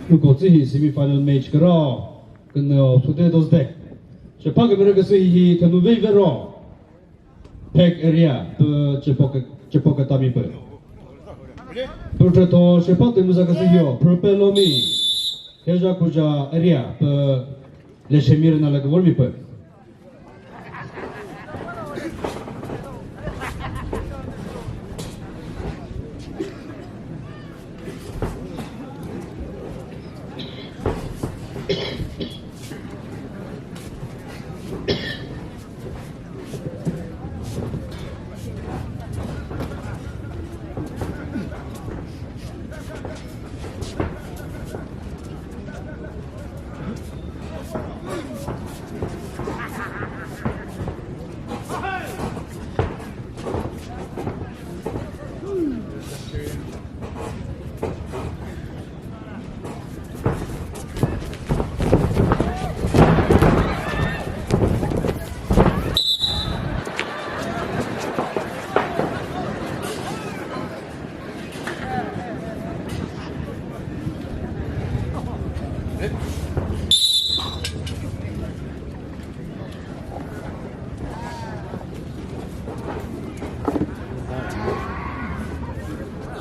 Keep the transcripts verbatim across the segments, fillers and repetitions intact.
Kükotsi hi semi-final match kürao künüo sute dozde. Shepha kümüre küsü hi thünu vei vero. Phek area pü chepo kü-, chepo kütami pü. Pü thütho Shepha tümüza küsü hio, Purple Lomi. Heja Kuja area pü Leshemi rüna la küvormi pü.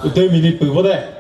Üte minute püvo de.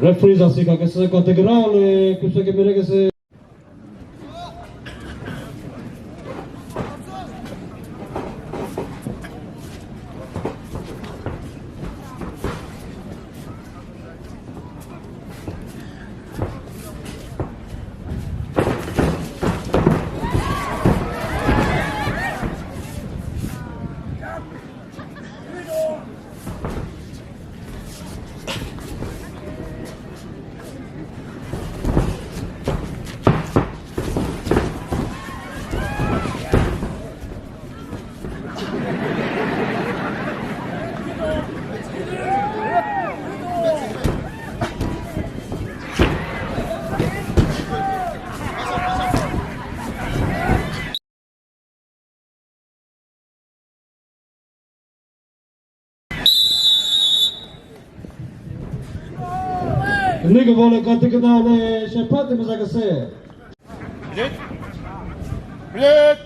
Referee zasi ka küsü, kate kürao le küsü kümüre küsü. Nigga vole katikina le Shepha tümüza küsü. Red. Red.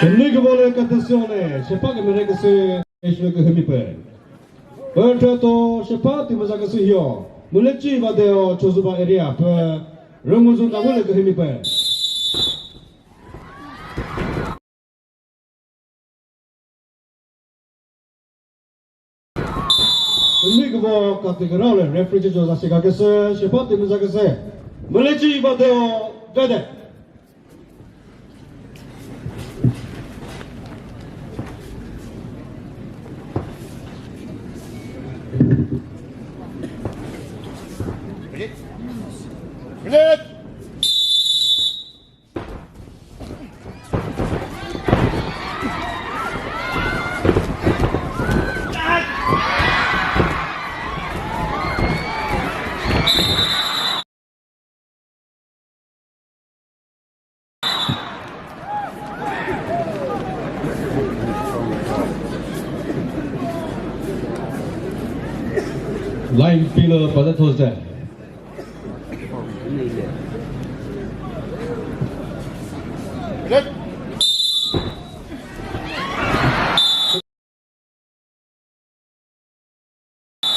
Kümüre küvole katüsüole, Shepha kümüre küsü, eşme kühümi pü. Pöntho to Shepha tümüza küsü hio. Mülechi vadeo Chozuba area pü. Rümuzu navule kühümi pü. Umi küvo katiküra le referee cho zasi kakese, Shepha tümüza küsü. Mülechi vadeo vede. Minute. Line pilü pate those de.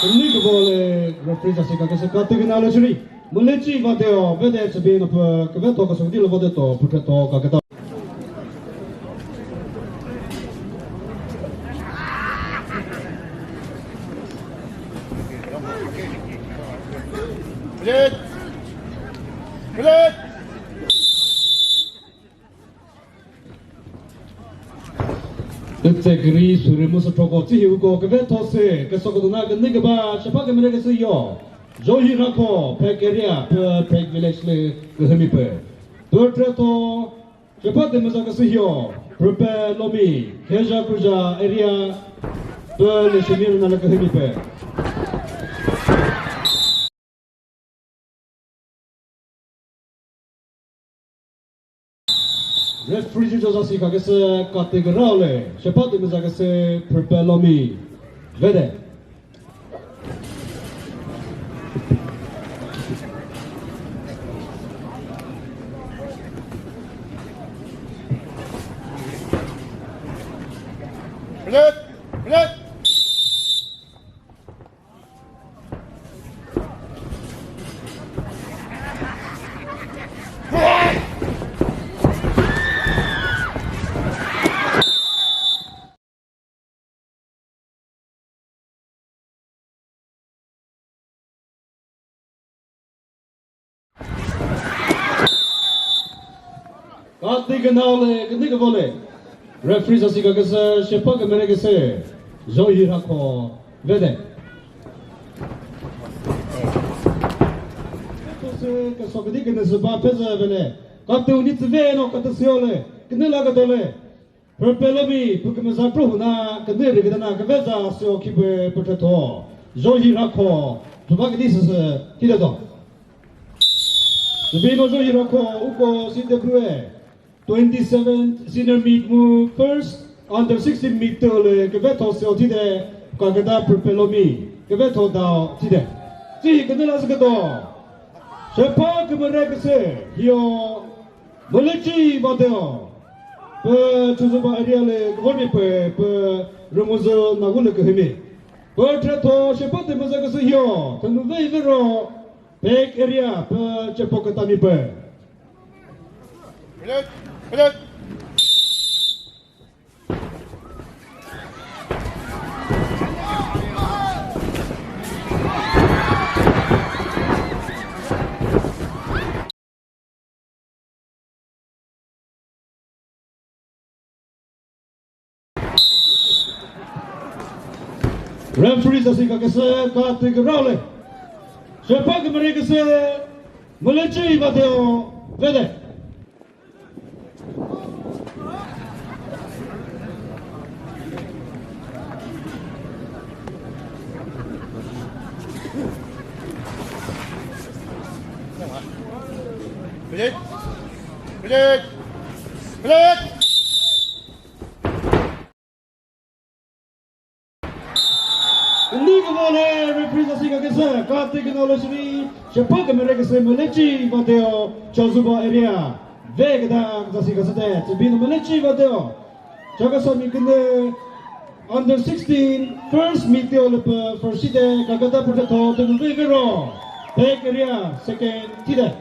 Kümüni kübole referee sasü kaküsü katü künalü shiri. Mülechi Vadeo, vede tsübi nupü küve to kasudi lü vode to, püthe to kaküta. Red! Red! Tütse giri sürü müsü thoko tsühi uko küve thosü, küsoko duna künü küba, shepha kümüre küsü yo. Johi Rakho, Phek area, pü Phek village lü kühümi pü. Pü treto, shepha kümüza küsü yo, Purpe Lomi, Kheja Khuja area, pü lü shimi rüna lü kühümi pü. Referee judge sasü kaküsü katü kürao lü, shepha kümüza küsü Purpe Lomi. Vede. Red! Red! Katü künao lü, künü küvo lü. Referee sasü kaküsü, shepha kümüre küsü. Johi Rakho, vede. Küsü, küsü küdi künü sü ba pezü vele. Katü uni tsü ve no katü sü yo lü. Künü la küdo lü. Purpe Lomi, pü kümüza pruhu na, künü rü küdana, küveza sü yo khipü püthe to. Johi Rakho, tuba küdi süsü, hide to. Tsübi no Johi Rakho, uko C W A, twenty-seven senior meet mu first under sixteen meet tü lü küve tho seo thide, kaküta Purpe Lomi, küve tho dao thide. Tsühi künü la zü küdo. Shepha kümüre küsü, hio, Mülechi Vadeo. Pü Chozuba area lü küvomi pü, pü Rümüzü Nagu lü kühümi. Pü treto shepha kümüza küsü hio, thünu vei vero, Phek area pü chepo kütami pü. Red, red. Referee sasü kaküsü katü kürao lü. Shepha kümüre küsü Mülechi Vadeo vede. Bilet! Bilet! Bilet! Künü küvo lü referee sasü kaküsü, katü künao lü shiri, shepha kümüre küsü Mülechi Vadeo, Chozuba area. Ve küta sasü kaküsü de, tsübi no Mülechi Vadeo. Chakhesangmi künü under sixteen, first meet yo lü pü, first seed de, kaküta püthe to, thünu vei vero. Phek area, second, thide.